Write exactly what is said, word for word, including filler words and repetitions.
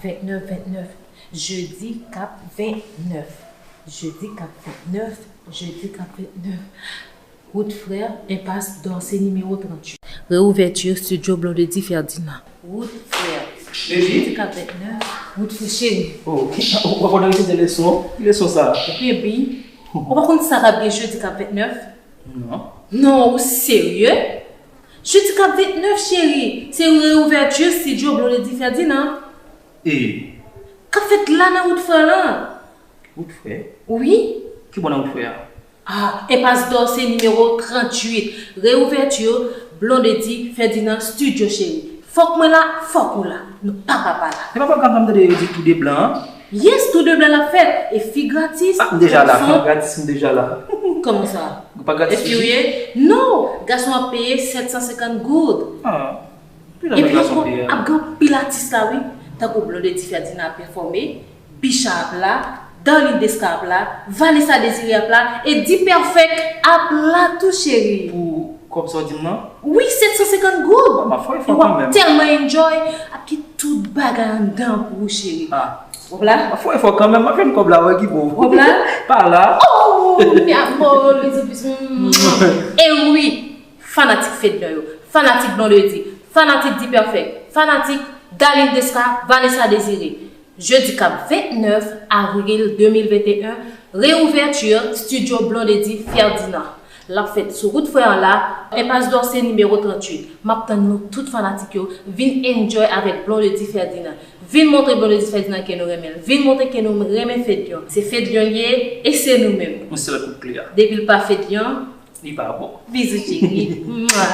Ventnèf, ventnèf. Jedi k ap ventnèf. Jedi k ap ventnèf. Jedi k ap ventnèf. Wout Frè, enpas Dòse nimewo tranntuit. Reouvèti Studio Blondedy Ferdinand. Wout Frè. Jedi k ap ventnèf. Wout Frè cheri. Oh, w ap repete leson? Ki leson sa? Ou byen bi. Ou pa konn sa k ap gen jedi k ap ventnèf? Non. Non, ou serye? Jedi k ap ventnèf, cheri, se reouvèti Studio Blondedy Ferdinand. E? K ap fèt la nan Wout Frè lan. Wout Frè? Wi. Ki bò nan Wout Frè a? Ah, enpas Dòse nimewo tranntuit. Reouvèti Blondedy Ferdinand Studio, cheri. Fòk mwen la, fòk ou la. Nou pa ka pa la. Se pa pwogram sa m tande yo di tou de blan an? Yes, tou de blan l ap fèt. E fi gratis. Ah, m deja la. Gratis, m deja la. Kòman sa? Pa gratis. Eski w ye? Non, gason ap peye sèt san senkant goud. Ah. Epi ankò, ap gen anpil atis la wi, tankou Blondedy Ferdinand ap pèfòme, Bicha ap la, Darline Desca ap la, Vanessa Désiré ap la, e D-Perfect ap la tou, cheri. Pou kòb sa w di m nan? Wi, sèt san senkant goud. M ap fè efò kanmenm. E w ap tèlman enjoy, ap gen tout bagay anndan pou ou, cheri. Ah. W ap la? M ap fè efò kanmenm, m ap jwenn kòb la, wè ki bo. W ap la? Pa la. Oh, mi amor, les opus. E wi, fanatik Fedlion yo, fanatik Blondedy, fanatik D-Perfect, fanatik Darline Desca, Vanessa Désiré. Jedi k ap ventnèf avril de mil venteyen, reouvèti Studio Blondedy Ferdinand. L ap fèt sou Wout Frè an la, enpas Dòse nimewo tranntuit. M ap tann nou tout fanatik yo, vin enjoy avèk Blondedy Ferdinand. Vin montre Blondedy Ferdinand ke nou renmen l. Vin montre ke nou renmen Fedlion. Se Fedlion l ye e se nou menm. Yon sèl kout kle a. Depi l pa Fedlion, li pa bon. Bizou cheri. Mwa.